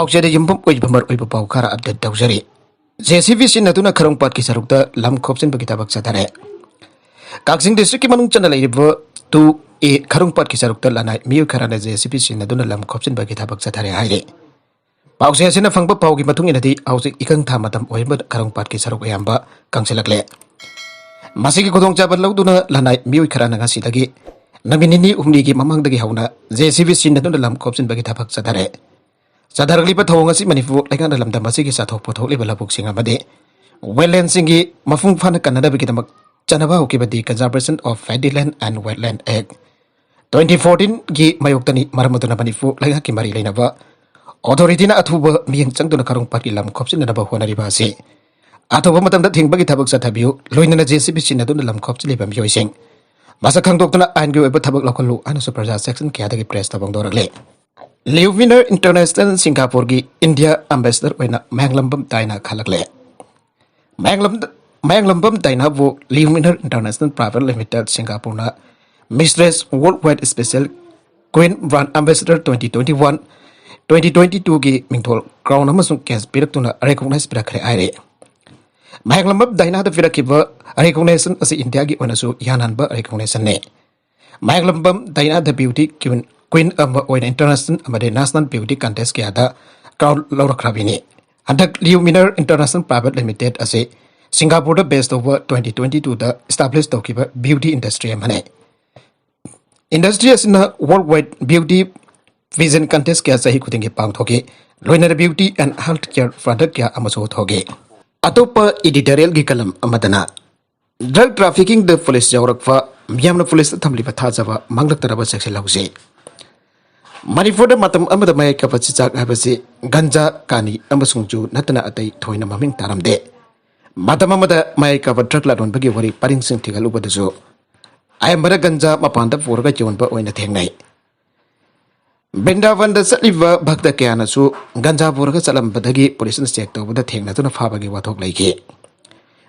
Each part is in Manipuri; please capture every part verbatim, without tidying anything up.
ꯄꯥꯎꯆꯦꯗ ꯌꯨꯝꯐꯝ ꯑꯣꯏꯕ ꯃꯔꯨꯑꯣꯏꯕ ꯄꯥꯎ ꯈꯔ ꯑꯞꯗꯦꯠ ꯇꯧꯖꯔꯤ꯫ ꯖꯦ ꯁꯤ ꯕꯤ ꯁꯤꯖꯤꯟꯅꯗꯨꯅ ꯈꯔꯣꯡꯄꯥꯠꯀꯤ ꯁꯔꯨꯛꯇ ꯂꯝ ꯈꯣꯞꯆꯤꯟꯕꯒꯤ ꯊꯕꯛ ꯆꯠꯊꯔꯦ꯫ ꯀꯛꯆꯤꯡ ꯗꯤꯁꯇ꯭ꯔꯤꯛꯀꯤ ꯃꯅꯨꯡ ꯆꯟꯅ ꯂꯩꯔꯤꯕ ꯇꯨ ꯑꯦ ꯈꯔꯣꯡꯄꯥꯠꯀꯤ ꯁꯔꯨꯛꯇ ꯂꯅꯥꯏ ꯃꯤꯑꯣꯏ ꯈꯔꯅ ꯖꯦ ꯁꯤ ꯕꯤ ꯁꯤꯖꯤꯟꯅꯗꯨꯅ ꯂꯝ ꯈꯣꯞꯆꯤꯟꯕꯒꯤ ꯊꯕꯛ ꯆꯠꯊꯔꯦ ꯍꯥꯏꯔꯤ꯫ ꯄꯥꯎꯆꯦ ꯑꯁꯤꯅ ꯐꯪꯕ ꯄꯥꯎꯒꯤ ꯃꯇꯨꯡ ꯏꯟꯅꯗꯤ, ꯍꯧꯖꯤꯛ ꯏꯀꯪ ꯊꯥ ꯃꯇꯝ ꯑꯣꯏꯕ ꯈꯔꯣꯡꯄꯥꯠꯀꯤ ꯁꯔꯨꯛ ꯑꯌꯥꯝꯕ ꯀꯪꯁꯤꯜꯂꯛꯂꯦ꯫ ꯃꯁꯤꯒꯤ ꯈꯨꯗꯣꯡꯆꯥꯕ ꯂꯧꯗꯨꯅ ꯂꯅꯥꯏ ꯃꯤꯑꯣꯏ ꯈꯔꯅ ꯉꯁꯤꯗꯒꯤ ꯅꯨꯃꯤꯠ ꯅꯤꯅꯤ ꯍꯨꯝꯅꯤꯒꯤ ꯃꯃꯥꯡꯗꯒꯤ ꯍꯧꯅ ꯖꯦ ꯁꯤ ꯕꯤ ꯁꯤꯖꯤꯟꯅꯗꯨꯅ ꯂꯝ ꯈꯣꯞꯆꯤꯟꯕꯒꯤ ꯊꯕꯛ ꯆꯠꯊꯔꯦ꯫ ꯆꯠꯊꯔꯛꯂꯤꯕ ꯊꯧꯑꯣꯡ ꯑꯁꯤ ꯃꯅꯤꯄꯨꯔ ꯂꯩꯉꯥꯛꯅ ꯂꯝꯗꯝ ꯑꯁꯤꯒꯤ ꯆꯥꯊꯣꯛ ꯄꯨꯊꯣꯛꯂꯤꯕ ꯂꯧꯕꯨꯛꯁꯤꯡ ꯑꯃꯗꯤ ꯋꯦꯠꯂꯦꯟꯁꯤꯡꯒꯤ ꯃꯄꯨꯡ ꯐꯥꯅ ꯀꯟꯅꯅꯕꯒꯤꯗꯃꯛ ꯆꯠꯅꯕ ꯍꯧꯈꯤꯕ ꯗꯤ ꯀꯟꯖꯥꯔꯕꯦꯁꯟ ꯑꯣꯐ ꯄꯦꯗꯤ ꯂꯦꯟ ꯑꯦꯟ ꯋꯦꯠꯂꯦꯟ ꯑꯦꯛ ꯇ꯭ꯋꯦꯟꯇꯤ ꯐꯣꯔꯇꯤꯟꯒꯤ ꯃꯥꯌꯣꯛꯇꯅꯤ꯫ ꯃꯔꯝ ꯑꯗꯨꯅ ꯃꯅꯤꯄꯨꯔ ꯂꯩꯉꯥꯛꯀꯤ ꯃꯔꯤ ꯂꯩꯅꯕ ꯑꯣꯊꯣꯔꯤꯇꯤꯅ ꯑꯊꯨꯕ ꯃꯤꯠꯌꯦꯡ ꯆꯪꯗꯨꯅ ꯈꯔꯣꯡꯄꯥꯠꯀꯤ ꯂꯝ ꯈꯣꯞꯆꯤꯟꯅꯅꯕ ꯍꯣꯠꯅꯔꯤꯕ ꯑꯁꯤ ꯑꯊꯨꯕ ꯃꯇꯝꯗ ꯊꯤꯡꯕꯒꯤ ꯊꯕꯛ ꯆꯠꯊꯕꯤꯌꯨ꯫ ꯂꯣꯏꯅꯅ ꯖꯦ ꯁꯤ ꯕꯤ ꯁꯤꯖꯤꯟꯅꯗꯨꯅ ꯂꯝ ꯈꯣꯞꯆꯤꯜꯂꯤꯕ ꯃꯤꯑꯣꯏꯁꯤꯡ ꯃꯁꯛ ꯈꯪꯗꯣꯛꯇꯨꯅ ꯑꯥꯏꯟꯒꯤ ꯑꯣꯏꯕ ꯊꯕꯛ ꯂꯧꯈꯠꯂꯨ ꯍꯥꯏꯅꯁꯨ ꯄ꯭ꯔꯖꯥ ꯁꯦꯛꯁꯟ ꯀꯌꯥꯗꯒꯤ ꯄ꯭ꯔꯦꯁꯇ ꯐꯣꯡꯗꯣꯔꯛꯂꯤ꯫ ꯂꯤꯌꯨꯃꯤꯅꯔ ꯏꯟꯇꯔꯅꯦꯁꯅꯦꯜ ꯁꯤꯡꯒꯥꯄꯨꯔꯒꯤ ꯏꯟꯗꯤꯌꯥ ꯑꯦꯝꯕꯦꯁꯦꯗꯔ ꯑꯣꯏꯅ ꯃꯌꯥꯡꯂꯝꯕꯝ ꯗꯥꯏꯅꯥ ꯈꯜꯂꯛꯂꯦ꯫ ꯃꯌꯥꯡꯂꯝ-, ꯃꯌꯥꯡꯂꯝꯕꯝ ꯗꯥꯏꯅꯥꯕꯨ ꯂꯤꯌꯨꯃꯤꯅꯔ ꯏꯟꯇꯔꯅꯦꯁꯅꯦꯜ ꯄ꯭ꯔꯥꯏꯚꯦꯠ ꯂꯤꯃꯤꯇꯦꯗ ꯁꯤꯡꯒꯥꯄꯨꯔꯅ mistress worldwide special queen brand ambassador twenty twenty one, twenty twenty ꯇꯨꯒꯤ ꯃꯤꯡꯊꯣꯜ ꯀ꯭ꯔꯥꯎꯟ ꯑꯃꯁꯨꯡ ꯀꯦꯁ ꯄꯤꯔꯛꯇꯨꯅ ꯔꯤꯀꯣꯛꯅꯥꯏꯖ ꯄꯤꯔꯛꯈ꯭ꯔꯦ ꯍꯥꯏꯔꯦ꯫ ꯃꯌꯥꯡꯂꯝꯕꯝ ꯗꯥꯏꯅꯥꯗ ꯄꯤꯔꯛꯈꯤꯕ ꯔꯤꯀꯣꯛꯅꯦꯁꯟ ꯑꯁꯤ ꯏꯟꯗꯤꯌꯥꯒꯤ ꯑꯣꯏꯅꯁꯨ ꯏꯍꯥꯟ ꯍꯥꯟꯕ ꯔꯤꯀꯣꯛꯅꯦꯁꯟꯅꯤ꯫ ꯃꯌꯥꯡꯂꯝꯕꯝ ꯗꯥꯏꯅꯥꯗ ꯕ꯭ꯌꯨꯇꯤ ꯀ꯭ꯋꯤꯟ, ꯀ꯭ꯋꯤꯟ ꯑꯃ ꯑꯣꯏꯅ ꯏꯟꯇꯔꯅꯦꯁꯅꯦꯜ ꯑꯃꯗꯤ ꯅꯦꯁꯅꯦꯜ ꯕ꯭ꯌꯨꯇꯤ ꯀꯟꯇꯦꯁ ꯀꯌꯥꯗ ꯀ꯭ꯔꯥꯎꯟ ꯂꯧꯔꯛꯈ꯭ꯔꯕꯤꯅꯤ꯫ ꯍꯟꯗꯛ ꯂꯤꯌꯨꯃꯤꯅꯔ ꯏꯟꯇꯔꯅꯦꯁꯅꯦꯜ ꯄ꯭ꯔꯥꯏꯚꯦꯠ ꯂꯤꯃꯤꯇꯦꯗ ꯑꯁꯤ ꯁꯤꯡꯒꯥꯄꯨꯔꯗ ꯕꯦꯁ ꯇꯧꯕ ꯇ꯭ꯋꯦꯟꯇꯤ ꯇ꯭ꯋꯦꯟꯇꯤ ꯇꯨꯗ ꯏꯁꯇꯥꯕ꯭ꯂꯤꯁ ꯇꯧꯈꯤꯕ ꯕ꯭ꯌꯨꯇꯤ ꯏꯟꯗꯁꯇ꯭ꯔꯤ ꯑꯃꯅꯤ꯫ ꯏꯟꯗꯁꯇ꯭ꯔꯤ ꯑꯁꯤꯅ worldwide beauty pageant contest ꯀꯌꯥ ꯆꯍꯤ ꯈꯨꯗꯤꯡꯒꯤ ꯄꯥꯡꯊꯣꯛꯏ꯫ ꯂꯣꯏꯅꯅ beauty and health care product ꯀꯌꯥ ꯑꯃꯁꯨ ꯊꯣꯛꯏ꯫ ꯑꯇꯣꯞꯄ ꯏꯗꯤꯇꯣꯔꯤꯌꯦꯜꯒꯤ ꯀꯂꯝ ꯑꯃꯗꯅ ꯗ꯭ꯔꯒ ꯇ꯭ꯔꯥꯐꯤꯀꯤꯡꯗ ꯄꯨꯂꯤꯁ ꯌꯥꯎꯔꯛꯄ, ꯃꯤꯌꯥꯝꯅ ꯄꯨꯂꯤꯁꯇ ꯊꯝꯂꯤꯕ ꯊꯥꯖꯕ ꯃꯥꯡꯂꯛꯇꯅꯕ ꯆꯦꯛꯁꯤꯜꯍꯧꯁꯤ꯫ ꯃꯅꯤꯄꯨꯔꯗ ꯃꯇꯝ ꯑꯃꯗ ꯃꯌꯥꯏ ꯀꯥꯕ ꯆꯤꯟꯖꯥꯛ ꯍꯥꯏꯕꯁꯤ ꯒꯟꯖꯥ, ꯀꯥꯅꯤ ꯑꯃꯁꯨꯡ ꯖꯨ ꯅꯠꯇꯅ ꯑꯇꯩ ꯊꯣꯏꯅ ꯃꯃꯤꯡ ꯇꯥꯔꯝꯗꯦ꯫ ꯃꯇꯝ ꯑꯃꯗ ꯃꯌꯥꯏ ꯀꯥꯕ ꯗ꯭ꯔꯒ ꯂꯂꯣꯟꯕꯒꯤ ꯋꯥꯔꯤ ꯄꯔꯤꯡꯁꯤꯡ ꯊꯤꯒꯠꯂꯨꯕꯗꯁꯨ ꯑꯌꯥꯝꯕꯅ ꯒꯟꯖꯥ ꯃꯄꯥꯟꯗ ꯄꯨꯔꯒ ꯌꯣꯟꯕ ꯑꯣꯏꯅ ꯊꯦꯡꯅꯩ꯫ ꯕ꯭ꯔꯤꯟꯗꯥꯕꯟꯗ ꯆꯠꯂꯤꯕ ꯚꯛꯇ ꯀꯌꯥꯅꯁꯨ ꯒꯟꯖꯥ ꯄꯨꯔꯒ ꯆꯠꯂꯝꯕꯗꯒꯤ ꯄꯨꯂꯤꯁꯅ ꯆꯦꯛ ꯇꯧꯕꯗ ꯊꯦꯡꯅꯗꯨꯅ ꯐꯥꯕꯒꯤ ꯋꯥꯊꯣꯛ ꯂꯩꯈꯤ꯫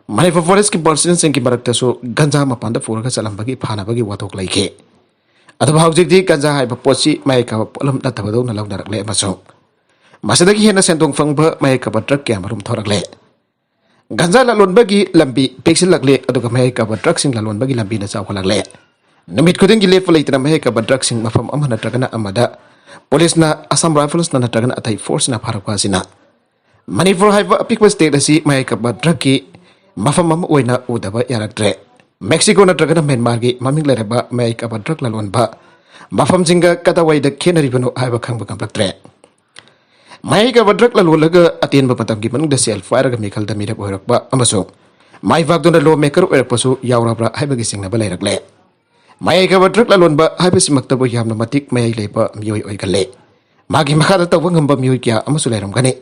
ꯃꯅꯤꯄꯨꯔ ꯐꯣꯔꯦꯁꯀꯤ ꯄꯥꯔꯁꯟꯁꯤꯡꯒꯤ ꯃꯔꯛꯇꯁꯨ ꯒꯟꯖꯥ ꯃꯄꯥꯟꯗ ꯄꯨꯔꯒ ꯆꯠꯂꯝꯕꯒꯤ ꯐꯥꯅꯕꯒꯤ ꯋꯥꯊꯣꯛ ꯂꯩꯈꯤ꯫ ꯑꯗꯨꯕꯨ ꯍꯧꯖꯤꯛꯇꯤ ꯒꯟꯖꯥ ꯍꯥꯏꯕ ꯄꯣꯠꯁꯤ ꯃꯌꯥꯏ ꯀꯥꯕ ꯄꯣꯠꯂꯝ ꯅꯠꯇꯕꯗꯧꯅ ꯂꯧꯅꯔꯛꯂꯦ ꯑꯃꯁꯨꯡ ꯃꯁꯤꯗꯒꯤ ꯍꯦꯟꯅ ꯁꯦꯟꯗꯣꯡ ꯐꯪꯕ ꯃꯌꯥꯏ ꯀꯥꯕ ꯗ꯭ꯔꯒ ꯀꯌꯥ ꯃꯔꯨꯝ ꯊꯣꯔꯛꯂꯦ꯫ ꯒꯟꯖꯥ ꯂꯂꯣꯟꯕꯒꯤ ꯂꯝꯕꯤ ꯄꯤꯛꯁꯤꯜꯂꯛꯂꯦ, ꯑꯗꯨꯒ ꯃꯌꯥꯏ ꯀꯥꯕ ꯗ꯭ꯔꯒꯁꯤꯡ ꯂꯂꯣꯟꯕꯒꯤ ꯂꯝꯕꯤꯅ ꯆꯥꯎꯈꯠꯂꯛꯂꯦ꯫ ꯅꯨꯃꯤꯠ ꯈꯨꯗꯤꯡꯒꯤ ꯂꯦꯞꯄ ꯂꯩꯇꯅ ꯃꯌꯥꯏ ꯀꯥꯕ ꯗ꯭ꯔꯒꯁꯤꯡ ꯃꯐꯝ ꯑꯃ ꯅꯠꯇ꯭ꯔꯒꯅ ꯑꯃꯗ ꯄꯨꯂꯤꯁꯅ, ꯑꯁꯥꯝ ꯔꯥꯏꯐꯜꯁꯅ ꯅꯠꯇ꯭ꯔꯒꯅ ꯑꯇꯩ ꯐꯣꯔꯁꯅ ꯐꯥꯔꯛꯄ ꯑꯁꯤꯅ ꯃꯅꯤꯄꯨꯔ ꯍꯥꯏꯕ ꯑꯄꯤꯛꯄ ꯁ꯭ꯇꯦꯠ ꯑꯁꯤ ꯃꯌꯥꯏ ꯀꯥꯕ ꯗ꯭ꯔꯒꯀꯤ ꯃꯐꯝ ꯑꯃ ꯑꯣꯏꯅ ꯎꯗꯕ ꯌꯥꯔꯛꯇ꯭ꯔꯦ꯫ ꯃꯦꯛꯁꯤꯀꯣ ꯅꯠꯇ꯭ꯔꯒꯅ ꯃ꯭ꯌꯥꯟꯃꯥꯔꯒꯤ ꯃꯃꯤꯡ ꯂꯩꯔꯕ ꯃꯌꯥꯏ ꯀꯥꯕ ꯗ꯭ꯔꯒ ꯂꯂꯣꯟꯕ ꯃꯐꯝꯁꯤꯡꯒ ꯀꯗꯥꯋꯥꯏꯗ ꯈꯦꯠꯅꯔꯤꯕꯅꯣ ꯍꯥꯏꯕ ꯈꯪꯕ ꯉꯝꯂꯛꯇ꯭ꯔꯦ꯫ ꯃꯌꯥꯏ ꯀꯥꯕ ꯗ꯭ꯔꯒ ꯂꯂꯣꯜꯂꯒ ꯑꯇꯦꯟꯕ ꯃꯇꯝꯒꯤ ꯃꯅꯨꯡꯗ ꯁꯦꯜ ꯄꯥꯏꯔꯒ ꯃꯤꯈꯜꯗ ꯃꯤꯔꯦꯞ ꯑꯣꯏꯔꯛꯄ ꯑꯃꯁꯨꯡ ꯃꯥꯏ ꯄꯥꯛꯇꯨꯅ ꯂꯣ ꯃꯦꯀꯔ ꯑꯣꯏꯔꯛꯄꯁꯨ ꯌꯥꯎꯔꯕ꯭ꯔꯥ ꯍꯥꯏꯕꯒꯤ ꯆꯤꯡꯅꯕ ꯂꯩꯔꯛꯂꯦ꯫ ꯃꯌꯥꯏ ꯀꯥꯕ ꯗ꯭ꯔꯒ ꯂꯂꯣꯟꯕ ꯍꯥꯏꯕꯁꯤꯃꯛꯇꯕꯨ ꯌꯥꯝꯅ ꯃꯇꯤꯛ ꯃꯌꯥꯏ ꯂꯩꯕ ꯃꯤꯑꯣꯏ ꯑꯣꯏꯒꯜꯂꯦ꯫ ꯃꯥꯒꯤ ꯃꯈꯥꯗ ꯇꯧꯕ ꯉꯝꯕ ꯃꯤꯑꯣꯏ ꯀꯌꯥ ꯑꯃꯁꯨ ꯂꯩꯔꯝꯒꯅꯤ꯫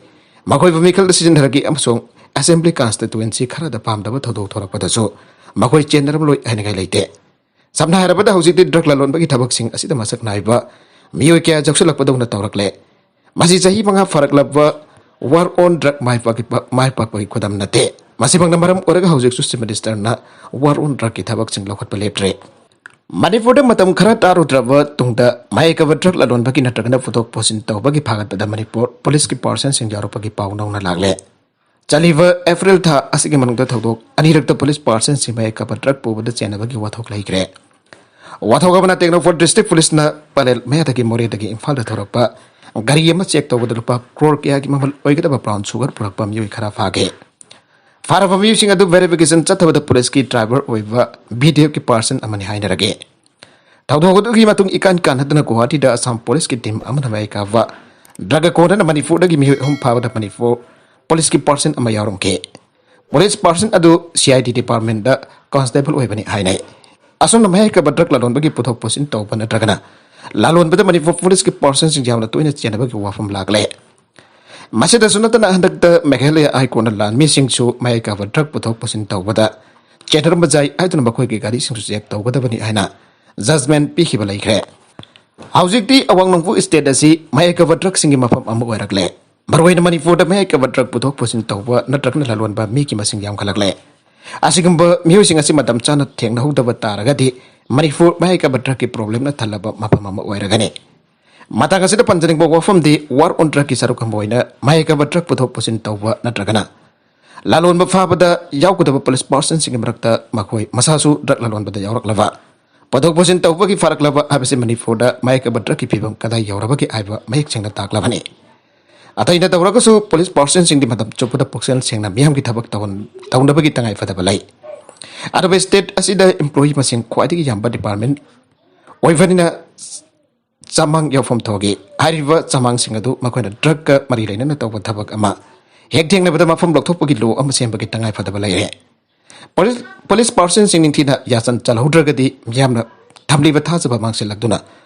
ꯃꯈꯣꯏꯕꯨ ꯃꯤꯈꯜꯗ ꯁꯤꯖꯤꯟꯅꯔꯒꯦ ꯑꯃꯁꯨꯡ ꯑꯦꯁꯦꯝꯕ꯭ꯂꯤ ꯀꯟꯁꯇꯤꯇꯨꯋꯦꯟꯁꯤ ꯈꯔꯗ ꯄꯥꯝꯗꯕ ꯊꯧꯗꯣꯛ ꯊꯣꯔꯛꯄꯗꯁꯨ ꯃꯈꯣꯏ ꯆꯦꯟꯅꯔꯝꯂꯣꯏ ꯍꯥꯏꯅꯤꯡꯉꯥꯏ ꯂꯩꯇꯦ꯫ ꯁꯝꯅ ꯍꯥꯏꯔꯕꯗ, ꯍꯧꯖꯤꯛꯇꯤ ꯗ꯭ꯔꯒ ꯂꯂꯣꯟꯕꯒꯤ ꯊꯕꯛꯁꯤꯡ ꯑꯁꯤꯗ ꯃꯁꯛ ꯅꯥꯏꯕ ꯃꯤꯑꯣꯏ ꯀꯌꯥ ꯌꯥꯎꯁꯤꯜꯂꯛꯄꯗꯧꯅ ꯇꯧꯔꯛꯂꯦ꯫ ꯃꯁꯤ ꯆꯍꯤ ꯃꯉꯥ ꯐꯥꯔꯛꯂꯕ ꯋꯥꯔ ꯑꯣꯟ ꯗ꯭ꯔꯒ ꯃꯥꯏ ꯄꯥꯛꯄꯒꯤ, ꯃꯥꯏ ꯄꯥꯛꯄꯒꯤ ꯈꯨꯗꯝ ꯅꯠꯇꯦ꯫ ꯃꯁꯤꯃꯛꯅ ꯃꯔꯝ ꯑꯣꯏꯔꯒ ꯍꯧꯖꯤꯛꯁꯨ ꯆꯤꯐ ꯃꯤꯅꯤꯁꯇꯔꯅ ꯋꯥꯔ ꯑꯣꯟ ꯗ꯭ꯔꯒꯀꯤ ꯊꯕꯛꯁꯤꯡ ꯂꯧꯈꯠꯄ ꯂꯦꯞꯇ꯭ꯔꯤ꯫ ꯃꯅꯤꯄꯨꯔꯗ ꯃꯇꯝ ꯈꯔ ꯇꯥꯔꯨꯗ꯭ꯔꯕ ꯇꯨꯡꯗ ꯃꯌꯥꯏ ꯀꯥꯕ ꯗ꯭ꯔꯒ ꯂꯂꯣꯟꯕꯒꯤ ꯅꯠꯇ꯭ꯔꯒꯅ ꯄꯨꯊꯣꯛ ꯄꯨꯁꯤꯟ ꯇꯧꯕꯒꯤ ꯐꯥꯒꯠꯄꯗ ꯃꯅꯤꯄꯨꯔ ꯄꯨꯂꯤꯁꯀꯤ ꯄꯥꯔꯁꯟꯁꯤꯡ ꯌꯥꯎꯔꯛꯄꯒꯤ ꯄꯥꯎ ꯅꯧꯅ ꯂꯥꯛꯂꯦ꯫ ꯆꯠꯂꯤꯕ ꯑꯦꯄ꯭ꯔꯤꯜ ꯊꯥ ꯑꯁꯤꯒꯤ ꯃꯅꯨꯡꯗ ꯊꯧꯗꯣꯛ ꯑꯅꯤꯔꯛꯇ ꯄꯨꯂꯤꯁ ꯄꯥꯔꯁꯟꯁꯤꯡ ꯃꯌꯥꯏ ꯀꯥꯕ ꯗ꯭ꯔꯒ ꯄꯨꯕꯗ ꯆꯦꯟꯅꯕꯒꯤ ꯋꯥꯊꯣꯛ ꯂꯩꯈ꯭ꯔꯦ꯫ ꯋꯥꯊꯣꯛ ꯑꯃꯅ ꯇꯦꯡꯅꯧꯄꯜ ꯗꯤꯁꯇ꯭ꯔꯤꯛ ꯄꯨꯂꯤꯁꯅ ꯄꯂꯦꯜ ꯃꯌꯥꯗꯒꯤ ꯃꯣꯔꯦꯗꯒꯤ ꯏꯝꯐꯥꯜꯗ ꯊꯧꯔꯛꯄ ꯒꯥꯔꯤ ꯑꯃ ꯆꯦꯛ ꯇꯧꯕꯗ ꯂꯨꯄꯥ ꯀ꯭ꯔꯣꯔ ꯀꯌꯥꯒꯤ ꯃꯃꯜ ꯑꯣꯏꯒꯗꯕ ꯕ꯭ꯔꯥꯎꯟ ꯁꯨꯒꯔ ꯄꯨꯔꯛꯄ ꯃꯤꯑꯣꯏ ꯈꯔ ꯐꯥꯈꯤ꯫ ꯐꯥꯔꯕ ꯃꯤꯑꯣꯏꯁꯤꯡ ꯑꯗꯨ ꯚꯦꯔꯤꯐꯤꯀꯦꯁꯟ ꯆꯠꯊꯕꯗ ꯄꯨꯂꯤꯁꯀꯤ ꯗ꯭ꯔꯥꯏꯚꯔ ꯑꯣꯏꯕ ꯚꯤ ꯗꯤ ꯑꯦꯐꯀꯤ ꯄꯥꯔꯁꯟ ꯑꯃꯅꯤ ꯍꯥꯏꯅꯔꯒꯦ꯫ ꯊꯧꯗꯣꯛ ꯑꯗꯨꯒꯤ ꯃꯇꯨꯡ ꯏꯀꯥꯟ ꯀꯥꯟꯅꯗꯅ ꯒꯨꯋꯥꯍꯥꯇꯤꯗ ꯑꯁꯥꯝ ꯄꯨꯂꯤꯁꯀꯤ ꯇꯤꯝ ꯑꯃꯅ ꯃꯌꯥꯏ ꯀꯥꯕ ꯗ꯭ꯔꯒ ꯀꯣꯟꯅꯅ ꯃꯅꯤꯄꯨꯔꯗꯒꯤ ꯃꯤꯑꯣꯏ ꯑꯍꯨꯝ ꯐꯥꯕꯗ ꯃꯅꯤꯄꯨꯔ ꯄꯨꯂꯤꯁꯀꯤ ꯄꯥꯔꯁꯟ ꯑꯃ ꯌꯥꯎꯔꯝꯈꯤ꯫ ꯄꯨꯂꯤꯁ ꯄꯥꯔꯁꯟ ꯑꯗꯨ ꯁꯤ ꯑꯥꯏ ꯗꯤ ꯗꯤꯄꯥꯔꯠꯃꯦꯟꯗ ꯀꯣꯟꯁꯇꯦꯕꯜ ꯑꯣꯏꯕꯅꯤ ꯍꯥꯏꯅꯩ꯫ ꯑꯁꯨꯝꯅ ꯃꯌꯥꯏ ꯀꯥꯕ ꯗ꯭ꯔꯒ ꯂꯂꯣꯟꯕꯒꯤ ꯄꯨꯊꯣꯛ ꯄꯨꯁꯤꯟ ꯇꯧꯕ ꯅꯠꯇ꯭ꯔꯒꯅ ꯂꯂꯣꯟꯕꯗ ꯃꯅꯤꯄꯨꯔ ꯄꯨꯂꯤꯁꯀꯤ ꯄꯥꯔꯁꯟꯁꯤꯡ ꯌꯥꯝꯅ ꯇꯣꯏꯅ ꯆꯦꯟꯅꯕꯒꯤ ꯋꯥꯐꯝ ꯂꯥꯛꯂꯦ꯫ ꯃꯁꯤꯗꯁꯨ ꯅꯠꯇꯅ ꯍꯟꯗꯛꯇ ꯃꯦꯘꯥꯂꯌꯥ ꯍꯥꯏ ꯀꯣꯔꯠꯅ ꯂꯥꯟꯃꯤꯁꯤꯡꯁꯨ ꯃꯌꯥꯏ ꯀꯥꯕ ꯗ꯭ꯔꯒ ꯄꯨꯊꯣꯛ ꯄꯨꯁꯤꯟ ꯇꯧꯕꯗ ꯆꯦꯟꯅꯔꯝꯕ ꯌꯥꯏ ꯍꯥꯏꯗꯨꯅ ꯃꯈꯣꯏꯒꯤ ꯒꯥꯔꯤꯁꯤꯡꯁꯨ ꯆꯦꯛ ꯇꯧꯒꯗꯕꯅꯤ ꯍꯥꯏꯅ ꯖꯖꯃꯦꯟ ꯄꯤꯈꯤꯕ ꯂꯩꯈ꯭ꯔꯦ꯫ ꯍꯧꯖꯤꯛꯇꯤ ꯑꯋꯥꯡ ꯅꯣꯡꯄꯣꯛ ꯁ꯭ꯇꯦꯠ ꯑꯁꯤ ꯃꯌꯥꯏ ꯀꯥꯕ ꯗ꯭ꯔꯒꯁꯤꯡꯒꯤ ꯃꯐꯝ ꯑꯃ ꯑꯣꯏꯔꯛꯂꯦ꯫ ꯃꯔꯨꯑꯣꯏꯅ ꯃꯅꯤꯄꯨꯔꯗ ꯃꯌꯥꯏ ꯀꯥꯕ ꯗ꯭ꯔꯒ ꯄꯨꯊꯣꯛ ꯄꯨꯁꯤꯟ ꯇꯧꯕ ꯅꯠꯇ꯭ꯔꯒꯅ ꯂꯂꯣꯟꯕ ꯃꯤꯒꯤ ꯃꯁꯤꯡ ꯌꯥꯝꯈꯠꯂꯛꯂꯦ꯫ ꯑꯁꯤꯒꯨꯝꯕ ꯃꯤꯑꯣꯏꯁꯤꯡ ꯑꯁꯤ ꯃꯇꯝ ꯆꯥꯅ ꯊꯦꯡꯅꯍꯧꯗꯕ ꯇꯥꯔꯒꯗꯤ ꯃꯅꯤꯄꯨꯔ ꯃꯌꯥꯏ ꯀꯥꯕ ꯗ꯭ꯔꯒꯀꯤ ꯄ꯭ꯔꯣꯕ꯭ꯂꯦꯝꯅ ꯊꯜꯂꯕ ꯃꯐꯝ ꯑꯃ ꯑꯣꯏꯔꯒꯅꯤ꯫ ꯃꯇꯥꯡ ꯑꯁꯤꯗ ꯄꯟꯖꯅꯤꯡꯕ ꯋꯥꯐꯝꯗꯤ, ꯋꯥꯔ ꯑꯣꯟ ꯗ꯭ꯔꯛꯀꯤ ꯁꯔꯨꯛ ꯑꯃ ꯑꯣꯏꯅ ꯃꯍꯩ ꯑꯀꯥꯕ ꯗ꯭ꯔꯛ ꯄꯨꯊꯣꯛ ꯄꯨꯁꯤꯟ ꯇꯧꯕ ꯅꯠꯇ꯭ꯔꯒꯅ ꯂꯥꯂꯣꯟꯕ ꯐꯥꯕꯗ ꯌꯥꯎꯒꯗꯕ ꯄꯨꯂꯤꯁ ꯄꯥꯔꯁꯟꯁꯤꯡꯒꯤ ꯃꯔꯛꯇ ꯃꯈꯣꯏ ꯃꯁꯥꯁꯨ ꯗ꯭ꯔꯛ ꯂꯥꯂꯣꯟꯕꯗ ꯌꯥꯎꯔꯛꯂꯕ, ꯄꯨꯊꯣꯛ ꯄꯨꯁꯤꯟ ꯇꯧꯕꯒꯤ ꯐꯥꯔꯛꯂꯕ ꯍꯥꯏꯕꯁꯤ ꯃꯅꯤꯄꯨꯔꯗ ꯃꯍꯩ ꯑꯀꯥꯕ ꯗ꯭ꯔꯛꯀꯤ ꯐꯤꯕꯝ ꯀꯗꯥꯏ ꯌꯧꯔꯕꯒꯦ ꯍꯥꯏꯕ ꯃꯌꯦꯛ ꯁꯦꯡꯅ ꯇꯥꯛꯂꯕꯅꯤ꯫ ꯑꯇꯩꯅ ꯇꯧꯔꯒꯁꯨ ꯄꯨꯂꯤꯁ ꯄꯥꯔꯁꯟꯁꯤꯡꯗꯤ ꯃꯇꯝ ꯆꯨꯞꯄꯗ ꯄꯨꯛꯆꯦꯜ ꯁꯦꯡꯅ ꯃꯤꯌꯥꯝꯒꯤ ꯊꯕꯛ ꯇꯧꯍꯟ-, ꯇꯧꯅꯕꯒꯤ ꯇꯉꯥꯏ ꯐꯗꯕ ꯂꯩ꯫ ꯑꯗꯨꯕꯨ ꯁ꯭ꯇꯦꯠ ꯑꯁꯤꯗ ꯏꯝꯄ꯭ꯂꯣꯌꯤ ꯃꯁꯤꯡ ꯈ꯭ꯋꯥꯏꯗꯒꯤ ꯌꯥꯝꯕ ꯗꯤꯄꯥꯔꯠꯃꯦꯟ ꯑꯣꯏꯕꯅꯤꯅ ꯆꯃꯥꯡ ꯌꯥꯎꯐꯝ ꯊꯣꯛꯏ꯫ ꯍꯥꯏꯔꯤꯕ ꯆꯃꯥꯡꯁꯤꯡ ꯑꯗꯨ ꯃꯈꯣꯏꯅ ꯗ꯭ꯔꯒꯀ ꯃꯔꯤ ꯂꯩꯅꯅ ꯇꯧꯕ ꯊꯕꯛ ꯑꯃ ꯍꯦꯛ ꯊꯦꯡꯅꯕꯗ ꯃꯐꯝ ꯂꯧꯊꯣꯛꯄꯒꯤ ꯂꯣ ꯑꯃ ꯁꯦꯝꯕꯒꯤ ꯇꯉꯥꯏ ꯐꯗꯕ ꯂꯩꯔꯦ꯫ ꯄꯨꯂꯤꯁ, ꯄꯨꯂꯤꯁ ꯄꯥꯔꯁꯟꯁꯤꯡ ꯅꯤꯡꯊꯤꯅ ꯌꯥꯆꯟ ꯆꯜꯍꯧꯗ꯭ꯔꯒꯗꯤ ꯃꯤꯌꯥꯝꯅ ꯊꯝꯂꯤꯕ ꯊꯥꯖꯕ ꯃꯥꯡꯁꯤꯜꯂꯛꯇꯨꯅ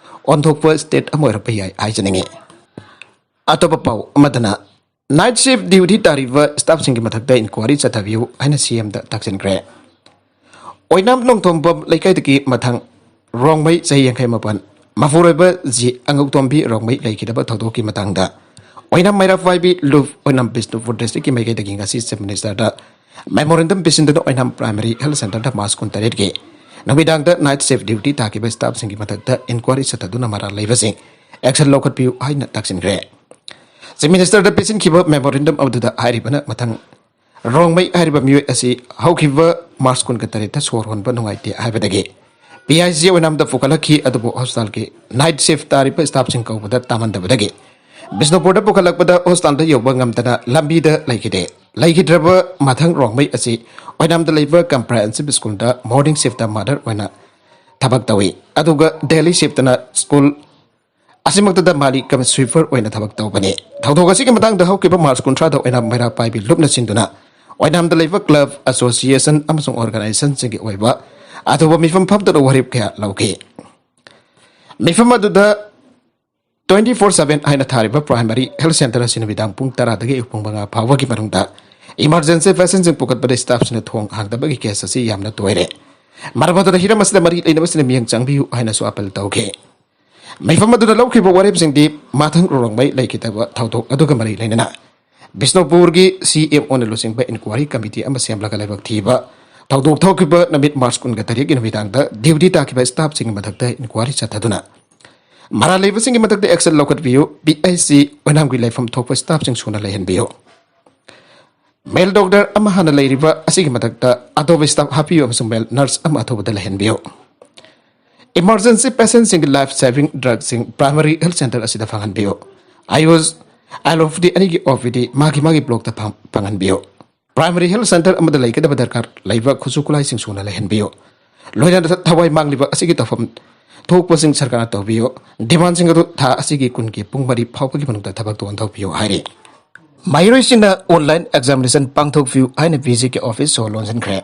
ꯑꯣꯟꯊꯣꯛꯄ ꯁ꯭ꯇꯦꯠ ꯑꯃ ꯑꯣꯏꯔꯛꯄ ꯌꯥꯏ ꯍꯥꯏꯖꯅꯤꯡꯏ꯫ ꯑꯇꯣꯞꯄ ꯄꯥꯎ ꯑꯃꯗꯅ, ꯅꯥꯏꯠ ꯁꯤꯐ ꯗ꯭ꯌꯨꯇꯤ ꯇꯥꯔꯤꯕ ꯁ꯭ꯇꯥꯐꯁꯤꯡꯒꯤ ꯃꯊꯛꯇ ꯏꯟꯀ꯭ꯋꯥꯔꯤ ꯆꯠꯊꯕꯤꯌꯨ ꯍꯥꯏꯅ ꯁꯤ ꯑꯦꯝꯗ ꯇꯥꯛꯁꯤꯟꯈ꯭ꯔꯦ꯫ ꯑꯣꯏꯅꯥꯝ ꯅꯣꯡꯊꯣꯝꯕꯝ ꯂꯩꯀꯥꯏꯗꯒꯤ ꯃꯊꯪ ꯔꯣꯡꯃꯩ ꯆꯍꯤ ꯌꯥꯡꯈꯩ ꯃꯥꯄꯟ, ꯃꯄꯨꯔꯣꯏꯕ ꯖꯤ ꯑꯉꯧꯇꯣꯝꯕꯤ ꯔꯣꯡꯃꯩ ꯂꯩꯈꯤꯗꯕ ꯊꯧꯗꯣꯛꯀꯤ ꯃꯇꯥꯡꯗ ꯑꯣꯏꯅꯥꯝ ꯃꯩꯔꯥ ꯄꯥꯏꯕꯤ ꯂꯨꯞ ꯑꯣꯏꯅꯥꯝ ꯕꯤꯁꯅꯨꯄꯨꯔ ꯗꯤꯁꯇ꯭ꯔꯤꯛꯀꯤ ꯃꯥꯏꯀꯩꯗꯒꯤ ꯉꯁꯤ ꯆꯤꯐ ꯃꯤꯅꯤꯁꯇꯔꯗ ꯃꯦꯃꯣꯔꯦꯟꯗꯝ ꯄꯤꯁꯤꯟꯗꯨꯅ ꯑꯣꯏꯅꯥꯝ ꯄ꯭ꯔꯥꯏꯃꯥꯔꯤ ꯍꯦꯜꯊ ꯁꯦꯟꯇꯔꯗ ꯃꯥꯔꯆ ꯀꯨꯟꯇꯔꯦꯠꯀꯤ ꯅꯨꯃꯤꯗꯥꯡꯗ ꯅꯥꯏꯠ ꯁꯤꯐ ꯗ꯭ꯌꯨꯇꯤ ꯇꯥꯈꯤꯕ ꯁ꯭ꯇꯥꯐꯁꯤꯡꯒꯤ ꯃꯊꯛꯇ ꯏꯟꯀ꯭ꯋꯥꯔꯤ ꯆꯠꯊꯗꯨꯅ ꯃꯔꯥꯜ ꯂꯩꯕꯁꯤꯡ ꯑꯦꯛꯁꯟ ꯂꯧꯈꯠꯄꯤꯌꯨ ꯍꯥꯏꯅ ꯇꯥꯛꯁꯤꯟꯈ꯭ꯔꯦ꯫ ꯆꯤꯐ ꯃꯤꯅꯤꯁꯇꯔꯗ ꯄꯤꯁꯤꯟꯈꯤꯕ ꯃꯦꯃꯣꯔꯦꯟꯗꯝ ꯑꯗꯨꯗ ꯍꯥꯏꯔꯤꯕꯅ ꯃꯊꯪ ꯔꯣꯡꯃꯩ ꯍꯥꯏꯔꯤꯕ ꯃꯤꯑꯣꯏ ꯑꯁꯤ ꯍꯧꯈꯤꯕ ꯃꯥꯔꯆ ꯀꯨꯟꯒ ꯇꯔꯦꯠꯇ ꯁꯣꯔ ꯍꯣꯟꯕ ꯅꯨꯡꯉꯥꯏꯇꯦ ꯍꯥꯏꯕꯗꯒꯤ ꯄꯤ ꯑꯥꯏ ꯁꯤ ꯑꯣꯏꯅꯥꯝꯗ ꯄꯨꯈꯠꯂꯛꯈꯤ, ꯑꯗꯨꯕꯨ ꯍꯣꯁꯄꯤꯇꯥꯜꯒꯤ ꯅꯥꯏꯠ ꯁꯤꯐ ꯇꯥꯔꯤꯕ ꯁ꯭ꯇꯥꯐꯁꯤꯡ ꯀꯧꯕꯗ ꯇꯥꯃꯟꯗꯕꯗꯒꯤ ꯕꯤꯁꯅꯨꯄꯨꯔꯗ ꯄꯨꯈꯠꯂꯛꯄꯗ ꯍꯣꯁꯄꯤꯇꯥꯜꯗ ꯌꯧꯕ ꯉꯝꯗꯅ ꯂꯝꯕꯤꯗ ꯂꯩꯈꯤꯗꯦ꯫ ꯂꯩꯈꯤꯗ꯭ꯔꯕ ꯃꯊꯪ ꯔꯣꯡꯃꯩ ꯑꯁꯤ ꯑꯣꯏꯅꯥꯝꯗ ꯂꯩꯕ ꯀꯝꯄ꯭ꯔꯦꯍꯦꯟꯁꯤꯞ ꯁ꯭ꯀꯨꯜꯗ ꯃꯣꯔꯅꯤꯡ ꯁꯤꯐꯇ ꯃꯥꯗꯔ ꯑꯣꯏꯅ ꯊꯕꯛ ꯇꯧꯏ, ꯑꯗꯨꯒ ꯗꯦꯂꯤ ꯁꯤꯐꯇꯅ ꯁ꯭ꯀꯨꯜ ꯑꯁꯤꯃꯛꯇꯗ ꯃꯥꯂꯤ ꯀꯝ ꯁ꯭ꯋꯤꯄꯔ ꯑꯣꯏꯅ ꯊꯕꯛ ꯇꯧꯕꯅꯤ꯫ ꯊꯧꯗꯣꯛ ꯑꯁꯤꯒꯤ ꯃꯇꯥꯡꯗ ꯍꯧꯈꯤꯕ ꯃꯥꯔꯆ ꯀꯨꯟꯊ꯭ꯔꯥꯗ ꯑꯣꯏꯅꯥꯝ ꯃꯩꯔꯥ ꯄꯥꯏꯕꯤ ꯂꯨꯞꯅ ꯁꯤꯟꯗꯨꯅ ꯑꯣꯏꯅꯥꯝꯗ ꯂꯩꯕ ꯀ꯭ꯂꯕ, ꯑꯦꯁꯣꯁꯤꯌꯦꯁꯟ ꯑꯃꯁꯨꯡ ꯑꯣꯔꯒꯅꯥꯏꯖꯦꯁꯟꯁꯤꯡꯒꯤ ꯑꯣꯏꯕ ꯑꯊꯨꯕ ꯃꯤꯐꯝ ꯐꯝꯗꯨꯅ ꯋꯥꯔꯦꯞ ꯀꯌꯥ ꯂꯧꯈꯤ꯫ ꯃꯤꯐꯝ ꯑꯗꯨꯗ twenty four seven ꯍꯥꯏꯅ ꯊꯥꯔꯤꯕ ꯄ꯭ꯔꯥꯏꯃꯥꯔꯤ ꯍꯦꯜꯊ ꯁꯦꯟꯇꯔ ꯑꯁꯤ ꯅꯨꯃꯤꯗꯥꯡ ꯄꯨꯡ ꯇꯔꯥꯗꯒꯤ ꯑꯌꯨꯛ ꯄꯨꯡ ꯃꯉꯥ ꯐꯥꯎꯕꯒꯤ ꯃꯅꯨꯡꯗ ꯏꯃꯥꯔꯖꯦꯟꯁꯤ ꯄꯦꯁꯦꯟꯁꯤꯡ ꯄꯨꯈꯠꯄꯗ ꯁ꯭ꯇꯥꯐꯁꯤꯡꯅ ꯊꯣꯡ ꯍꯥꯡꯗꯕꯒꯤ ꯀꯦꯁ ꯑꯁꯤ ꯌꯥꯝꯅ ꯇꯣꯏꯔꯦ꯫ ꯃꯔꯝ ꯑꯗꯨꯅ ꯍꯤꯔꯝ ꯑꯁꯤꯗ ꯃꯔꯤ ꯂꯩꯅꯕꯁꯤꯡꯅ ꯃꯤꯠꯌꯦꯡ ꯆꯪꯕꯤꯌꯨ ꯍꯥꯏꯅꯁꯨ ꯑꯥꯄꯤꯜ ꯇꯧꯈꯤ꯫ ꯃꯤꯐꯝ ꯑꯗꯨꯗ ꯂꯧꯈꯤꯕ ꯋꯥꯔꯦꯞꯁꯤꯡꯗꯤ ꯃꯊꯪ ꯔꯣꯡꯃꯩ ꯂꯩꯈꯤꯗꯕ ꯊꯧꯗꯣꯛ ꯑꯗꯨꯒ ꯃꯔꯤ ꯂꯩꯅꯅ ꯕꯤꯁꯅꯨꯄꯨꯔꯒꯤ ꯁꯤ ꯑꯦꯝ ꯑꯣꯅ ꯂꯨꯆꯤꯡꯕ ꯏꯟꯀ꯭ꯋꯥꯔꯤ ꯀꯃꯤꯇꯤ ꯑꯃ ꯁꯦꯝꯂꯒ ꯂꯥꯏꯕꯛ ꯊꯤꯕ ꯊꯧꯗꯣꯛ ꯊꯣꯛꯈꯤꯕ ꯅꯨꯃꯤꯠ ꯃꯥꯔꯆ ꯀꯨꯟꯒ ꯇꯔꯦꯠꯀꯤ ꯅꯨꯃꯤꯗꯥꯡꯗ ꯗ꯭ꯌꯨꯇꯤ ꯇꯥꯈꯤꯕ ꯁ꯭ꯇꯥꯐꯁꯤꯡꯒꯤ ꯃꯊꯛꯇ ꯏꯟꯀ꯭ꯋꯥꯔꯤ ꯆꯠꯊꯗꯨꯅ ꯃꯔꯥꯜ ꯂꯩꯕꯁꯤꯡꯒꯤ ꯃꯊꯛꯇ action ꯂꯧꯈꯠꯄꯤꯌꯨ꯫ PHC ꯑꯣꯏꯅꯥꯝꯒꯤ ꯂꯩꯐꯝ ꯊꯣꯛꯄ staff ꯁꯤꯡ ꯁꯨꯅ ꯂꯩꯍꯟꯕꯤꯌꯨ꯫ Male doctor ꯑꯃ ꯍꯥꯟꯅ ꯂꯩꯔꯤꯕ ꯑꯁꯤꯒꯤ ꯃꯊꯛꯇ ꯑꯇꯣꯞꯄ staff ꯍꯥꯞꯄꯤꯌꯨ ꯑꯃꯁꯨꯡ male nurse ꯑꯃ ꯑꯊꯨꯕꯗ ꯂꯩꯍꯟꯕꯤꯌꯨ꯫ Emergency patient ꯁꯤꯡꯒꯤ life saving drug ꯁꯤꯡ Primary Health Center ꯑꯁꯤꯗ ꯐꯪꯍꯟꯕꯤꯌꯨ꯫ ꯑꯌꯨꯁ, ꯑꯦꯂꯣꯄꯦꯊꯤ ꯑꯅꯤꯒꯤ OPD ꯃꯥꯒꯤ ꯃꯥꯒꯤ block ꯇ ꯐꯪ-, ꯐꯪꯍꯟꯕꯤꯌꯨ꯫ Primary Health Center ꯑꯃꯗ ꯂꯩꯒꯗꯕ ꯗꯔꯀꯥꯔ ꯂꯩꯕ ꯈꯨꯠꯁꯨ ꯈꯨꯠꯂꯥꯏꯁꯤꯡ ꯁꯨꯅ ꯂꯩꯍꯟꯕꯤꯌꯨ꯫ ꯂꯣꯏꯅꯅ ꯊꯋꯥꯏ ꯃꯥꯡꯂꯤꯕ ꯑꯁꯤꯒꯤ ꯇꯧꯐꯝ ꯊꯣꯛꯄꯁꯤꯡ ꯁꯔꯀꯥꯔꯅ ꯇꯧꯕꯤꯌꯨ꯫ Demand ꯁꯤꯡ ꯑꯗꯨ ꯊꯥ ꯑꯁꯤꯒꯤ ꯀꯨꯟꯒꯤ ꯄꯨꯡ ꯃꯔꯤ ꯐꯥꯎꯕꯒꯤ ꯃꯅꯨꯡꯗ ꯊꯕꯛꯇ ꯑꯣꯟꯊꯣꯛꯄꯤꯌꯨ ꯍꯥꯏꯔꯤ꯫ ꯃꯍꯩꯔꯣꯏꯁꯤꯡꯅ online examination ꯄꯥꯡꯊꯣꯛꯄꯤꯌꯨ ꯍꯥꯏꯅ VC ꯒꯤ office ꯁꯣ ꯂꯣꯟꯁꯤꯟꯈ꯭ꯔꯦ꯫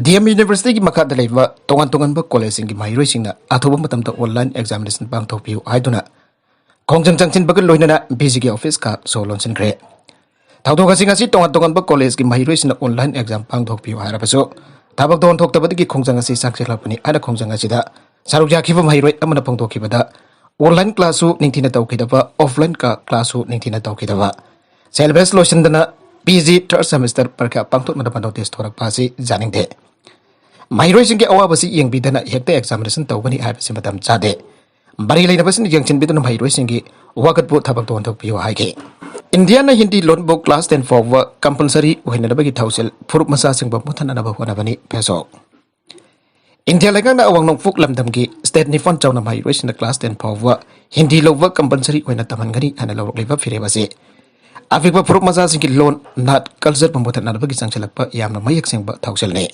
DM University ꯒꯤ ꯃꯈꯥꯗ ꯂꯩꯕ ꯇꯣꯉꯥꯟ ꯇꯣꯉꯥꯟꯕ college ꯁꯤꯡꯒꯤ ꯃꯍꯩꯔꯣꯏꯁꯤꯡꯅ ꯑꯊꯨꯕ ꯃꯇꯝꯗ online examination ꯄꯥꯡꯊꯣꯛꯄꯤꯌꯨ ꯍꯥꯏꯗꯨꯅ ꯈꯣꯡꯖꯪ ꯆꯪꯁꯤꯟꯕꯒ ꯂꯣꯏꯅꯅ VC ꯒꯤ office ꯀ ꯁꯣ ꯂꯣꯟꯁꯤꯟꯈ꯭ꯔꯦ꯫ ꯊꯧꯗꯣꯛ ꯑꯁꯤ ꯉꯁꯤ ꯇꯣꯉꯥꯟ ꯇꯣꯉꯥꯟꯕ college ꯀꯤ ꯃꯍꯩꯔꯣꯏꯁꯤꯡꯅ online exam ꯄꯥꯡꯊꯣꯛꯄꯤꯌꯨ ꯍꯥꯏꯔꯕꯁꯨ ꯊꯕꯛ ꯊꯧꯑꯣꯟ ꯊꯣꯛꯇꯕꯗꯒꯤ ꯈꯣꯡꯖꯪ ꯑꯁꯤ ꯆꯪꯁꯤꯜꯂꯛꯄꯅꯤ ꯍꯥꯏꯅ ꯈꯣꯡꯖꯪ ꯑꯁꯤꯗ ꯁꯔꯨꯛ ꯌꯥꯈꯤꯕ ꯃꯍꯩꯔꯣꯏ ꯑꯃꯅ ꯐꯣꯡꯗꯣꯛꯈꯤꯕꯗ online class ꯁꯨ ꯅꯤꯡꯊꯤꯅ ꯇꯧꯈꯤꯗꯕ, offline class ꯁꯨ ꯅꯤꯡꯊꯤꯅ ꯇꯧꯈꯤꯗꯕ, syllabus ꯂꯣꯏꯁꯤꯟꯗꯅ PG third semester ꯄꯔꯤꯈꯥ ꯄꯥꯡꯊꯣꯛꯅꯅꯕ notice ꯊꯣꯔꯛꯄ ꯑꯁꯤ ꯌꯥꯅꯤꯡꯗꯦ꯫ ꯃꯍꯩꯔꯣꯏꯁꯤꯡꯒꯤ ꯑꯋꯥꯕꯁꯤ ꯌꯦꯡꯕꯤꯗꯅ ꯍꯦꯛꯇ examination ꯇꯧꯒꯅꯤ ꯍꯥꯏꯕꯁꯤ ꯃꯇꯝ ꯆꯥꯗꯦ꯫ ꯃꯔꯤ ꯂꯩꯅꯕꯁꯤꯡꯅ ꯌꯦꯡꯁꯤꯟꯕꯤꯗꯨꯅ ꯃꯍꯩꯔꯣꯏꯁꯤꯡꯒꯤ ꯋꯥꯀꯠꯄꯨ ꯊꯕꯛꯇ ꯑꯣꯟꯊꯣꯛꯄꯤꯌꯨ ꯍꯥꯏꯈꯤ꯫ ꯏꯟꯗꯤꯌꯥꯅ ꯍꯤꯟꯗꯤ ꯂꯣꯟꯕꯨ class ten ꯐꯥꯎꯕ compulsory ꯑꯣꯏꯍꯟꯅꯕꯒꯤ ꯊꯧꯁꯤꯜ ꯐꯨꯔꯨꯞ ꯃꯆꯥꯁꯤꯡꯕꯨ ꯃꯨꯠꯊꯠꯅꯅꯕ ꯍꯣꯠꯅꯕꯅꯤ꯫ ꯐꯦꯁꯣꯛ꯫ ꯏꯟꯗꯤꯌꯥ ꯂꯩꯉꯥꯛꯅ ꯑꯋꯥꯡ ꯅꯣꯡꯄꯣꯛ ꯂꯝꯗꯝꯒꯤ state ꯅꯤꯄꯥꯟ ꯆꯥꯎꯅ ꯃꯍꯩꯔꯣꯏꯁꯤꯡꯅ class ten ꯐꯥꯎꯕ ꯍꯤꯟꯗꯤ ꯂꯧꯕ compulsory ꯑꯣꯏꯅ ꯇꯝꯍꯟꯒꯅꯤ ꯍꯥꯏꯅ ꯂꯧꯔꯛꯂꯤꯕ ꯐꯤꯔꯦꯞ ꯑꯁꯤ ꯑꯄꯤꯛꯄ ꯐꯨꯔꯨꯞ ꯃꯆꯥꯁꯤꯡꯒꯤ ꯂꯣꯟ, ꯅꯥꯠ, culture ꯄꯨ ꯃꯨꯠꯊꯠꯅꯅꯕꯒꯤ ꯆꯪꯁꯤꯜꯂꯛꯄ ꯌꯥꯝꯅ ꯃꯌꯦꯛ ꯁꯦꯡꯕ ꯊꯧꯁꯤꯜꯅꯤ꯫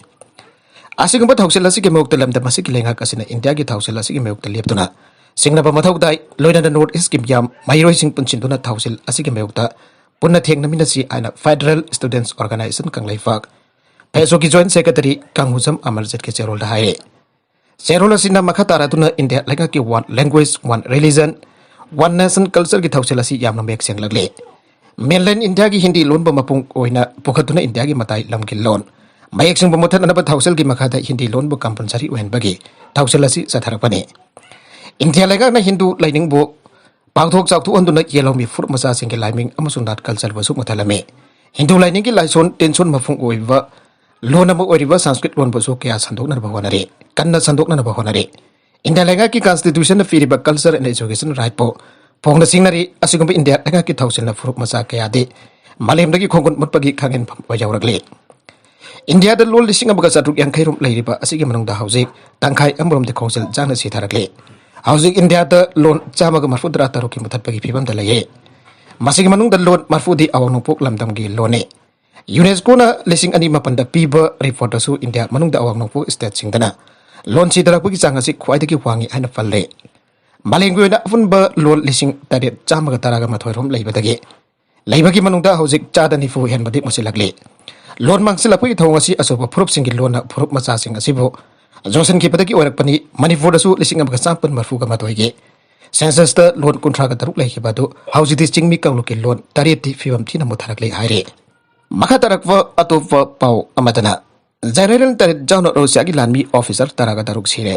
ꯑꯁꯤꯒꯨꯝꯕ ꯊꯧꯁꯤꯜ ꯑꯁꯤꯒꯤ ꯃꯥꯌꯣꯛꯇ ꯂꯝꯗꯝ ꯑꯁꯤꯒꯤ ꯂꯩꯉꯥꯛ ꯑꯁꯤꯅ ꯏꯟꯗꯤꯌꯥꯒꯤ ꯊꯧꯁꯤꯜ ꯑꯁꯤꯒꯤ ꯃꯥꯌꯣꯛꯇ ꯂꯦꯞꯇꯨꯅ ꯁꯤꯡꯅꯕ ꯃꯊꯧ ꯇꯥꯏ꯫ ꯂꯣꯏꯅꯅ North East ꯀꯤ ꯃꯤꯌꯥꯝ ꯃꯍꯩꯔꯣꯏꯁꯤꯡ ꯄꯨꯟꯁꯤꯟꯗꯨꯅ ꯊꯧꯁꯤꯜ ꯑꯁꯤꯒꯤ ꯃꯥꯌꯣꯛꯇ ꯄꯨꯟꯅ ꯊꯦꯡꯅꯃꯤꯟꯅꯁꯤ ꯍꯥꯏꯅ Federal Students Organisation Kangleipak, ꯐꯦꯁꯣꯛꯀꯤ Joint Secretary ꯀꯥꯡꯍꯨꯖꯝ ꯑꯃꯔꯖꯤꯠꯀꯤ ꯆꯦꯔꯣꯜꯗ ꯍꯥꯏꯔꯤ꯫ ꯆꯦꯔꯣꯜ ꯑꯁꯤꯅ ꯃꯈꯥ ꯇꯥꯔꯗꯨꯅ ꯏꯟꯗꯤꯌꯥ ꯂꯩꯉꯥꯛꯀꯤ one language, one religion, one nation culture ꯒꯤ ꯊꯧꯁꯤꯜ ꯑꯁꯤ ꯌꯥꯝꯅ ꯃꯌꯦꯛ ꯁꯦꯡꯂꯛꯂꯤ꯫ Mainland ꯏꯟꯗꯤꯌꯥꯒꯤ ꯍꯤꯟꯗꯤ ꯂꯣꯟꯕ ꯃꯄꯨꯡ ꯑꯣꯏꯅ ꯄꯨꯈꯠꯇꯨꯅ ꯏꯟꯗꯤꯌꯥꯒꯤ ꯃꯇꯥꯏ ꯂꯝꯒꯤ ꯂꯣꯟ ꯃꯌꯦꯛ ꯁꯦꯡꯕ ꯃꯨꯠꯊꯠꯅꯅꯕ ꯊꯧꯁꯤꯜꯒꯤ ꯃꯈꯥꯗ ꯍꯤꯟꯗꯤ ꯂꯣꯟꯕꯨ compulsory ꯑꯣꯏꯍꯟꯕꯒꯤ ꯊꯧꯁꯤꯜ ꯑꯁꯤ ꯆꯠꯊꯔꯛꯄꯅꯤ꯫ ꯏꯟꯗꯤꯌꯥ ꯂꯩꯉꯥꯛꯅ ꯍꯤꯟꯗꯨ ꯂꯥꯏꯅꯤꯡꯕꯨ ꯄꯥꯛꯊꯣꯛ ꯆꯥꯎꯊꯣꯛꯍꯟꯗꯨꯅ ꯌꯦꯜꯍꯧꯃꯤ ꯐꯨꯔꯨꯞ ꯃꯆꯥꯁꯤꯡꯒꯤ ꯂꯥꯏꯅꯤꯡ ꯑꯃꯁꯨꯡ ꯅꯥꯠ culture ꯕꯨꯁꯨ ꯃꯨꯠꯊꯠꯂꯝꯃꯤ꯫ ꯍꯤꯟꯗꯨ ꯂꯥꯏꯅꯤꯡꯒꯤ ꯂꯥꯏꯁꯣꯟ ꯇꯤꯟꯁꯣꯟ ꯃꯄꯨꯡ ꯑꯣꯏꯕ ꯂꯣꯟ ꯑꯃ ꯑꯣꯏꯔꯤꯕ Sanskrit ꯂꯣꯟꯕꯨꯁꯨ ꯀꯌꯥ ꯁꯟꯗꯣꯛꯅꯅꯕ ꯍꯣꯠꯅꯔꯤ, ꯀꯟꯅ ꯁꯟꯗꯣꯛꯅꯅꯕ ꯍꯣꯠꯅꯔꯤ꯫ ꯏꯟꯗꯤꯌꯥ ꯂꯩꯉꯥꯛꯀꯤ ꯀꯟꯁꯇꯤꯇ꯭ꯌꯨꯁꯟꯅ ꯄꯤꯔꯤꯕ ꯀꯜꯆꯔ ꯑꯦꯟ ꯑꯦꯖꯨꯀꯦꯁꯟ ꯔꯥꯏꯠꯄꯨ ꯐꯣꯡꯅ ꯆꯤꯡꯅꯔꯤ꯫ ꯑꯁꯤꯒꯨꯝꯕ ꯏꯟꯗꯤꯌꯥ ꯂꯩꯉꯥꯛꯀꯤ ꯊꯧꯁꯤꯜꯅ ꯐꯨꯔꯨꯞ ꯃꯆꯥ ꯀꯌꯥꯗꯤ ꯃꯥꯂꯦꯝꯗꯒꯤ ꯈꯣꯡꯒꯨꯟ ꯃꯨꯠꯄꯒꯤ ꯈꯥꯡꯍꯦꯟꯐꯝ ꯑꯣꯏꯍꯧꯔꯛꯂꯤ꯫ ꯏꯟꯗꯤꯌꯥꯗ ꯂꯣꯟ ꯂꯤꯁꯤꯡ ꯑꯃꯒ ꯆꯥꯇ꯭ꯔꯨꯛ ꯌꯥꯡꯈꯩ ꯔꯣꯝ ꯂꯩꯔꯤꯕ ꯑꯁꯤꯒꯤ ꯃꯅꯨꯡꯗ ꯍꯧꯖꯤꯛ ꯇꯪꯈꯥꯏ ꯑꯃꯔꯣꯝꯗꯤ ꯈꯣꯡꯖꯦꯜ ꯆꯥꯡꯅ ꯁꯤꯊꯔꯛꯂꯤ꯫ ꯍꯧꯖꯤꯛ ꯏꯟꯗꯤꯌꯥꯗ ꯂꯣꯟ ꯆꯥꯝꯃꯒ ꯃꯔꯐꯨ ꯇꯔꯥ ꯇꯔꯨꯛꯀꯤ ꯃꯨꯊꯠꯄꯒꯤ ꯐꯤꯕꯝꯗ ꯂꯩꯌꯦ꯫ ꯃꯁꯤꯒꯤ ꯃꯅꯨꯡꯗ ꯂꯣꯟ ꯃꯔꯐꯨꯗꯤ ꯑꯋꯥꯡ ꯅꯣꯡꯄꯣꯛ ꯂꯝꯗꯝꯒꯤ ꯂꯣꯟꯅꯤ꯫ ꯌꯨꯅꯦꯁꯀꯣꯅ ꯂꯤꯁꯤꯡ ꯑꯅꯤ ꯃꯥꯄꯟꯗ ꯄꯤꯕ ꯔꯤꯄꯣꯔꯠꯇꯁꯨ ꯏꯟꯗꯤꯌꯥ ꯃꯅꯨꯡꯗ ꯑꯋꯥꯡ ꯅꯣꯡꯄꯣꯛ ꯁ꯭ꯇꯦꯠꯁꯤꯡꯗꯅ ꯂꯣꯟ ꯁꯤꯊꯔꯛꯄꯒꯤ ꯆꯥꯡ ꯑꯁꯤ ꯈ꯭ꯋꯥꯏꯗꯒꯤ ꯋꯥꯡꯉꯤ ꯍꯥꯏꯅ ꯄꯜꯂꯦ꯫ ꯃꯥꯂꯦꯝꯒꯤ ꯑꯣꯏꯅ ꯑꯄꯨꯟꯕ ꯂꯣꯟ ꯂꯤꯁꯤꯡ ꯇꯔꯦꯠ ꯆꯥꯝꯃꯒ ꯇꯔꯥꯒ ꯃꯥꯊꯣꯏ ꯔꯣꯝ ꯂꯩꯕꯗꯒꯤ ꯂꯩꯕꯒꯤ ꯃꯅꯨꯡꯗ ꯍꯧꯖꯤꯛ ꯆꯥꯗ ꯅꯤꯐꯨ ꯍꯦꯟꯕꯗꯤ ꯃꯨꯁꯤꯜꯂꯛꯂꯤ꯫ ꯂꯣꯟ ꯃꯥꯡꯁꯤꯜꯂꯛꯄꯒꯤ ꯊꯧꯑꯣꯡ ꯑꯁꯤ ꯑꯆꯧꯕ ꯐꯨꯔꯨꯞꯁꯤꯡꯒꯤ ꯂꯣꯟꯅ ꯐꯨꯔꯨꯞ ꯃꯆꯥꯁꯤꯡ ꯑꯁꯤꯕꯨ ꯌꯣꯟꯁꯤꯟꯈꯤꯕꯒꯤ ꯑꯣꯏꯔꯛꯄꯅꯤ꯫ ꯃꯅꯤꯄꯨꯔꯗꯁꯨ ꯂꯤꯁꯤꯡ ꯑꯃꯒ ꯆꯥꯃꯥꯄꯟ ꯃꯔꯐꯨꯒ ꯃꯥꯊꯣꯏꯒꯤ ꯁꯦꯟꯁꯁꯇ ꯂꯣꯟ ꯀꯨꯟꯊ꯭ꯔꯥꯒ ꯇꯔꯨꯛ ꯂꯩꯈꯤꯕ ꯑꯗꯨ ꯍꯧꯖꯤꯛꯇꯤ ꯆꯤꯡꯃꯤ ꯀꯥꯡꯂꯨꯞꯀꯤ ꯂꯣꯟ ꯇꯔꯦꯠꯇꯤ ꯐꯤꯕꯝ ꯊꯤꯅ ꯃꯨꯠꯊꯔꯛꯂꯦ ꯍꯥꯏꯔꯦ꯫ ꯃꯈꯥ ꯇꯥꯔꯛꯄ ꯑꯇꯣꯞꯄ ꯄꯥꯎ ꯑꯃꯗꯅ, ꯖꯦꯅꯔꯦꯜ ꯇꯔꯦꯠ ꯌꯥꯎꯅ ꯔꯨꯁꯤꯌꯥꯒꯤ ꯂꯥꯟꯃꯤ ꯑꯣꯐꯤꯁꯔ ꯇꯔꯥꯒ ꯇꯔꯨꯛ ꯁꯤꯔꯦ꯫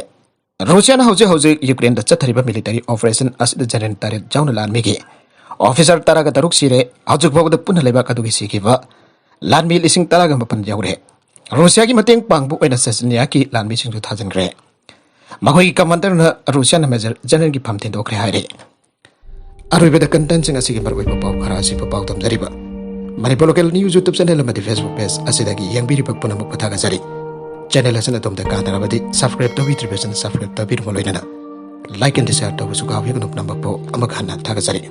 ꯔꯨꯁꯤꯌꯥꯅ ꯍꯧꯖꯤꯛ ꯍꯧꯖꯤꯛ ꯌꯨꯀ꯭ꯔꯦꯟꯗ ꯆꯠꯊꯔꯤꯕ ꯃꯤꯂꯤꯇꯔꯤ ꯑꯣꯄꯔꯦꯁꯟ ꯑꯁꯤꯗ ꯖꯦꯅꯔꯦꯜ ꯇꯔꯦꯠ ꯌꯥꯎꯅ ꯂꯥꯟꯃꯤꯒꯤ ꯑꯣꯐꯤꯁꯔ ꯇꯔꯥꯒ ꯇꯔꯨꯛ ꯁꯤꯔꯦ꯫ ꯍꯧꯖꯤꯛ ꯐꯥꯎꯕꯗ ꯄꯨꯟꯅ ꯂꯩꯕꯥꯛ ꯑꯗꯨꯒꯤ ꯁꯤꯈꯤꯕ ꯂꯥꯟꯃꯤ ꯂꯤꯁꯤꯡ ꯇꯔꯥꯒ ꯃꯥꯄꯟ ꯌꯧꯔꯦ꯫ ꯔꯨꯁꯤꯌꯥꯒꯤ ꯃꯇꯦꯡ ꯄꯥꯡꯕ ꯑꯣꯏꯅ ꯆꯦꯆꯅꯤꯌꯥꯒꯤ ꯂꯥꯟꯃꯤꯁꯤꯡꯁꯨ ꯊꯥꯖꯤꯟꯈ꯭ꯔꯦ꯫ ꯃꯈꯣꯏꯒꯤ ꯀꯃꯥꯟꯗꯔꯅ ꯔꯨꯁꯤꯌꯥꯅ ꯃꯦꯖꯔ ꯖꯦꯅꯔꯦꯜꯒꯤ ꯐꯝ ꯊꯦꯡꯗꯣꯛꯈ꯭ꯔꯦ ꯍꯥꯏꯔꯦ꯫ ꯑꯔꯣꯏꯕꯗ ꯀꯟꯇꯦꯟꯁꯤꯡ ꯑꯁꯤꯒꯤ ꯃꯔꯨꯑꯣꯏꯕ ꯄꯥꯎ ꯈꯔ ꯑꯁꯤꯕꯨ ꯄꯥꯎꯗꯝꯖꯔꯤꯕ Manipur local news YouTube channel ꯑꯃꯗꯤ ꯐꯦꯁꯕꯨꯛ ꯄꯦꯖ ꯑꯁꯤꯗꯒꯤ ꯌꯦꯡꯕꯤꯔꯤꯕ ꯄꯨꯝꯅꯃꯛꯄꯨ ꯊꯥꯒꯠꯆꯔꯤ꯫ ꯆꯦꯅꯦꯜ ꯑꯁꯤꯅ ꯑꯗꯣꯝꯗ ꯀꯥꯟꯅꯔꯕꯗꯤ ꯁꯕꯁꯀ꯭ꯔꯥꯏꯕ ꯇꯧꯕꯤꯗ꯭ꯔꯤꯕꯁꯤꯡ ꯁꯕꯁꯀ꯭ꯔꯥꯏꯕ ꯇꯧꯕꯤꯔꯨꯕ ꯂꯣꯏꯅꯅ ꯂꯥꯏꯛ ꯑꯦꯟ ꯗꯤꯁꯂꯥꯏꯛ ꯇꯧꯕꯁꯨ ꯀꯥꯎꯕꯤꯒꯅꯨ꯫ ꯄꯨꯝꯅꯃꯛꯄꯨ ꯑꯃꯨꯛ ꯍꯟꯅ ꯊꯥꯒꯠꯆꯔꯤ꯫